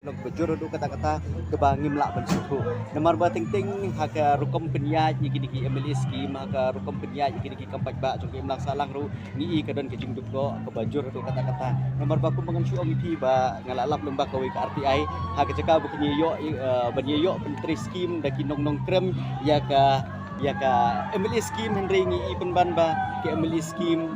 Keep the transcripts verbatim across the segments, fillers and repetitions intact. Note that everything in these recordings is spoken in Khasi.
Long bajur ruh kata kata kaba ngim lah ban sngewthuh. Namar ba teng teng ha ka rukom pynïaid ïa kine ki M L A scheme, ha ka rukom pynïaid ïa kine ki kam paidbah jong ka imlang sahlang ruh, ngi i ka don ka jingdukdoh kaba jur ruh kata kata. Namar ba kumba ngan shu ong ïa phi ba nga la lap lyngba kawei ka R T I, ha ka jaka ba kin ïoh, eh, ban ïoh pyntrei scheme da ki nong nongkrem ïa ka, ïa ka M L A scheme, hynrei ngi i pynban ba ka M L A scheme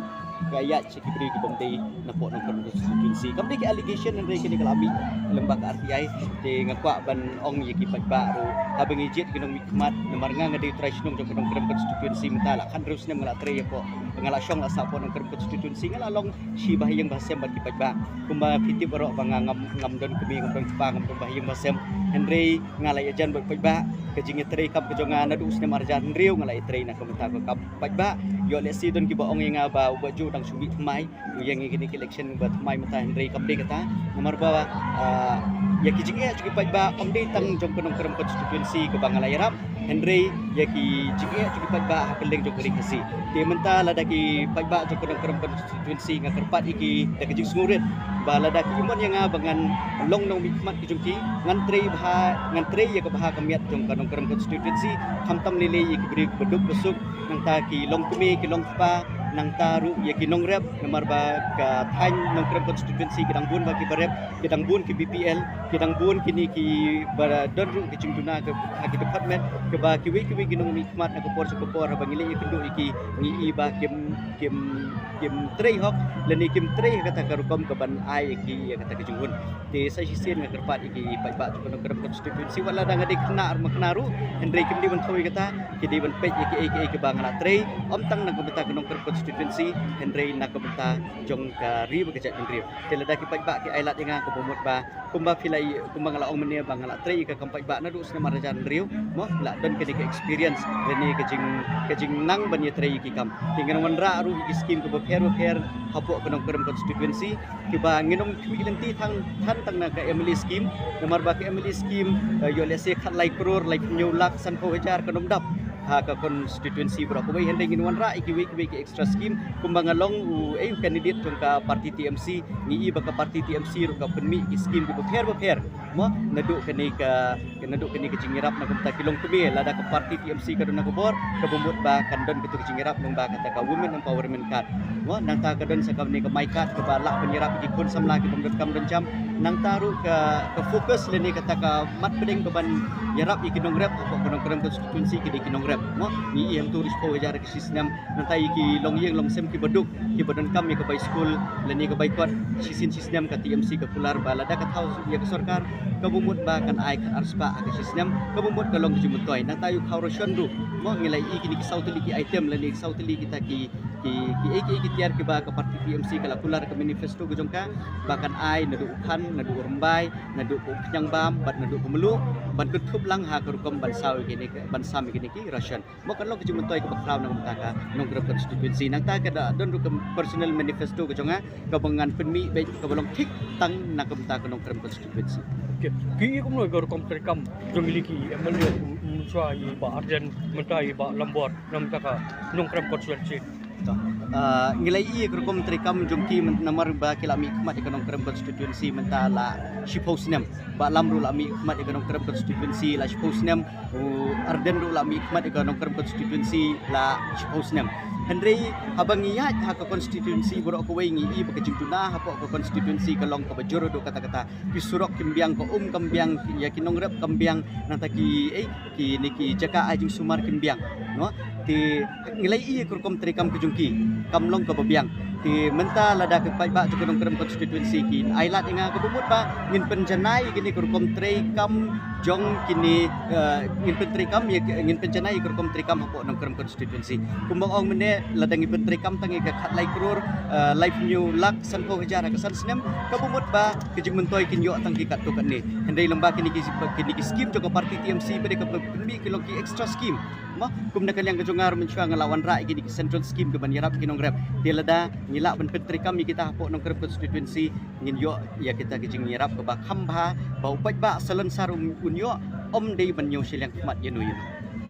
ka ïaid sha ki briew ki bym dei na pdeng Nongkrem constituency. Kam dei ki allegation, hynrei kine ka la mih lyngba ka R T I. Te nga kwah ban ong ïa ki paidbah ruh, haba ngi jied ki nongmihkhmat, namar nga nga dei u trai shnong jong ka Nongkrem constituency mynta la khathynriew snem nga la trei hapoh, nga la shong la sah hapoh Nongkrem constituency, nga la long shi ba ha ïing ba ha sem bad ki paidbah. Kumba phi tip baroh ba nga ngam, ngam don kmie, ngam don kpa, ngam don ba ha ïing ba ha sem, hynrei nga la ïajan bad paidbah. Ka jingïatrei kam ka jong nga naduh u snem ar hajar hynriew nga la ïatrei na ka bynta ka kam paidbah. Ïoh lehse don kiba ong ïa nga ba u Bah Joe dang shu mih thymmai, u ïeng ïa kine ki election ba thymmai mynta, hynrei kam dei kata. Namar ba, ah, ïa ki jingeh jong ki paidbah kam dei tang jong ka Nongkrem constituency kaba nga la ïarap, hynrei ïa ki jingeh jong ki paidbah ha kylleng jong ka ri Khasi. Te mynta lada ki paidbah jong ka Nongkrem constituency, nga kyrpad ïa ki da ka jingsngewrit ba lada ki mon ïa nga ba ngan long nongmihkhmat ki jong ki, ngan trei bha, ngan trei ïa ka bha ka miat jong ka Nongkrem constituency, khamtam lei lei ïa ki briew kiba duk ba suk, nangta ki longkmie ki longkpa, nangta ruh ïa ki nongrep. Namar ba ka thaiñ Nongkrem constituency ki dang bun ba kiba rep, ki dang bun ki B P L, ki dang bun kine kiba don ruh ki jingduna ka, ha ki department, kaba kiwei kiwei ki nongmihkhmat na ka por sha ka por haba ngi leit ïakynduh ïa ki, ngi i ba kim, kim, kim trei hok lane kim trei ha kata ka rukom kaban ai ïa ki ïa kata ka jinghun. Te sa shisien nga kyrpad ïa ki paidbah jong ka Nongkrem constituency, wat lada nga dei khynnah ruh ma khynnah ruh, hynrei kim dei ban thew ïa kata, ki dei ban peit ïa kiei kiei kiba nga la trei, ym tang na ka bynta ka Nongkrem constituency, hynrei na ka bynta jong ka ri bad ka jaitbynriew. Te lada ki paidbah ki ailad ïa nga, kaba mut ba kumba phi la i, kumba nga la ong mynne ba nga la trei ïa ka kam paidbah naduh u snem ar hajar hynriew, mo, la don kane ka experience lane ka jing, ka jingnang ban ïatrei ïa ki kam. Te ngan wanrah ruh ïa ki scheme kiba pher ba pher hapoh ka Nongkrem constituency, kiba ngin ym khmih lynti than, than tang na ka M L A scheme. Namar ba ka M L A scheme, eh, ïoh lehse khatlai klur, laiphew hynñiew lak sanphew hajar kan ym dap ha ka constituency baroh kawei, hynrei ngin wanrah ïa kiwei kiwei ki extra scheme. Kumba nga long u, eh, u candidate jong ka party T M C, ngi i ba ka party T M C ruh ka pynmih ki scheme kiba pher ba pher, mo, naduh kane ka, naduh kane ka jingïarap na ka bynta ki longkmie. Lada ka party T M C ka don na ka bor, kaba mut ba kan don kato ka jingïarap lyngba kata ka Women Empowerment Card, mo. Nangta ka don sa kane ka My Card kaba lah ban ïarap ïa ki khun samla ki bym don kam don jam. Nangta ruh ka, ka focus lane kata ka mat pdeng kaban ïarap ïa ki nongrep hapoh ka Nongkrem constituency ki dei ki nongrep, mo. Ngi i hangto ruh shiphew hajar ki shi snem. Nangta ïa ki longïing longsem kiba duk, kiba donkam ïa ka bai skul lane ka bai kot, shisien shisnem ka T M C ka kular ba lada ka thaw ïa ka sorkar, kaba mut ba kan ai khatar spah ha ka shisnem, kaba mut ka long ka jingmyntoi. Nangta ïa u khaw ration ruh, mo, ngi la i kine ki saw tylli ki item lane ki saw tylli kita ki, ki, kiei kiei ki tiar kiba ka party T M C ka la kular ka manifesto ka jong ka, ba kan ai naduh u khan, naduh u rymbai, naduh u khñiang bam bad naduh u mluh, ban kynthup lang ha ka rukom ban saw ïa kine ki, ban sam ïa kine ki ration. Mo, kan long ka jingmyntoi kaba khraw na ka bynta ka Nongkrem constituency. Nangta ka da don ruh ka personal manifesto ka jong nga kaba ngan pynmih beit kaba long thik tang na ka bynta ka Nongkrem constituency. Okey. Ki i kumno ïa ka rukom treikam jong ngi ki M L A, u, u, shuwa i Bah Ardent, mynta i Bah Lambor, na ka bynta ka Nongkrem constituency? To, ah, ngi la i ïa ka rukom treikam jong ki myn-, namar ba ki la mihkhmat ïa ka Nongkrem constituency mynta la shiphew snem. Bah Lam ruh la mihkhmat ïa ka Nongkrem constituency la shiphew snem. U Ardent ruh la mihkhmat ïa ka Nongkrem constituency la shiphew snem. Hynrei haba ngi ïaid ha ka constituency baroh kawei ngi i ba ka jingduna hapoh ka constituency ka long kaba jur haduh katta katta. Ki surok kim biang, ka um kam biang, ïa ki nongrep kam biang, nangta ki, eh, kine ki jaka ai jingsumar kim biang, no? Te ngi la i ïa ka rukom treikam ka jong ki kam long kaba biang. Te mynta lada ki paidbah jong ka Nongkrem constituency kin ailad ïa nga, kaba mut ba ngin pynjanai ïa kine ki rukom treikam jong kine, eh, ngin pyntreikam ïa, ngin pynjanai ïa ka rukom treikam hapoh Nongkrem constituency. Kumba ong mynne, lada ngi pyntreikam tang ïa ka khatlai klur, eh, laiphew hynñiew lak sanphew hajar ha ka san snem, kaba mut ba ka jingmyntoi kin ïoh tang ki katto katne. Hynrei lyngba kine ki, kine ki scheme jong ka party T M C ba dei ka pynmih ki long ki extra scheme. Mo, kum na ka liang ka jong nga ruh mynshuwa nga la wanrah ïa kine ki central scheme kaban ïarap ïa ki nongrep. Te lada ngi lah ban pyntreikam ïa kita hapoh Nongkrem constituency, ngin ïoh ïa kita ki jingïarap kaba kham bha, ba u paidbah salonsar un, un ïoh, ym dei ban ñiew shiliang khmat ïa no ïa no.